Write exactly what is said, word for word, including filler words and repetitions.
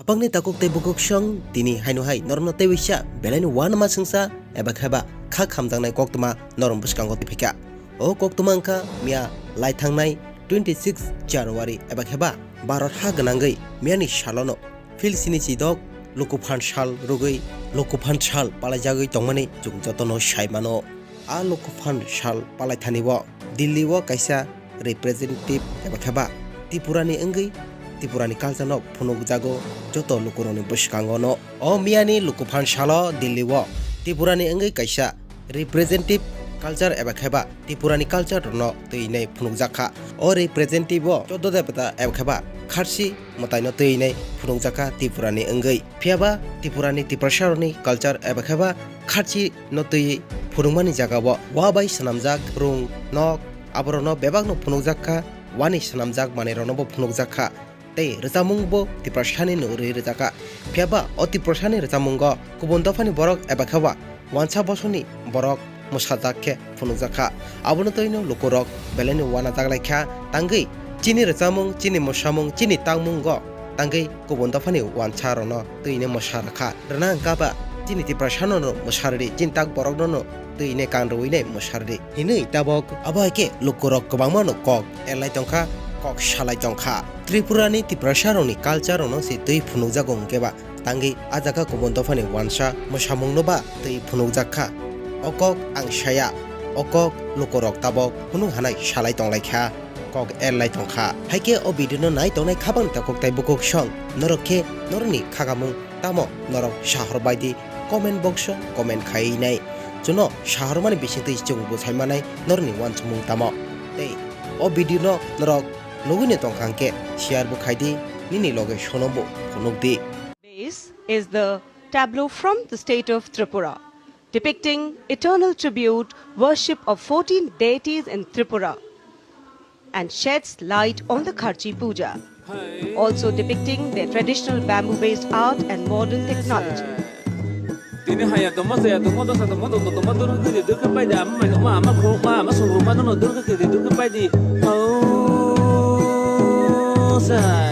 Abangni takuk tei bukuk song tini haino hai norokno tei waisa belaini uanama sengsa eba kheba kha khamjaknai koktwma norok bwskango twiphika. O koktwma wngkha miya lai thangnai twenty six January eba kheba Bharat ha gwnangwi miyani salono Phil sini chidok Lokuphan sal rwgwi Lokuphan sal palaijagwi tongmani chwng jotono sai mano. A Lokuphan sal palaithani o Delhi o kaisa representative eba kheba Tripura ni wngwi Tripura ni culture no phunukjago joto lukurokni bwskango no. O miyani Lokuphan salo Delhi o Tripura ni wngwi kaisa representative culture eba kheba Tripura ni culture rokno twi hinwi phunukjak kha. O representative o choddo debata eba kheba kharchi mwtaino twi hinwi phunukjak kha Tripura ni wngwi. Phiyaba Tripura ni Tiprasa rokni culture eba kheba kharchi no twi phunukmani jaga o wa bai swnamjak rung nok aborokno bebakno phunukjak kha, wani swnamjak manwi rokno bo phunukjak kha. Tei rwchapmung bo Tiprasani no rwi rwjak kha. Phiyaba o Tiprasani rwchapmungo kubun dophani borok eba kheba wansa bosongni borok mwsajak khe phunukjak kha. Abono twino lukurok belaino uanajak lai kha. Tangwi chini rwchapmung, chini mwsamung, chini tangmungo tangwi kubun dophani wansa rokno twino mwsa rwkha. Rwna wngkha ba chini Tiprasano no mwsa rwdi, chini tak borokno no twi ne kan rwui ne mwsardi hinwi tabok. Abo hai khe lukurok kwbangma no kok erlai tongkha, kok salai tongkha. Tripura ni Tiprasa rokni culture rokno se twi phunukjago hwnkhe ba tangwi a jaga kubun dophani wansa mwsamung no ba twi phunukjak kha. O kok ang saya, o kok lukurok tabok phunuk hanai salai tonglai kha, kok erlai tongkha. Hai khe o video no nai tongnai khabang takuk tai bukuk song norok khe norokni khagamung tamo norok sahor bai di comment box o comment khai nai. Chuno sahor mani bising twi chwng bwsai manai norokni uansukmung tamo. Tei o video no norok nugui no tongkha hwnkhe share bo khai di, nini loge sono bo phunuk di. Base is the tableau from the state of Tripura, depicting eternal tribute worship of fourteen deities in Tripura, and sheds light on the Kharchi Puja, also depicting their traditional bamboo-based art and modern technology. Tini haya tongma saya tongma dosa tongma tongma tongma durga kiri durga paidi ama mai nokma ama khorokma ama songrokma nono durga kiri durga paidi. Oh, sa.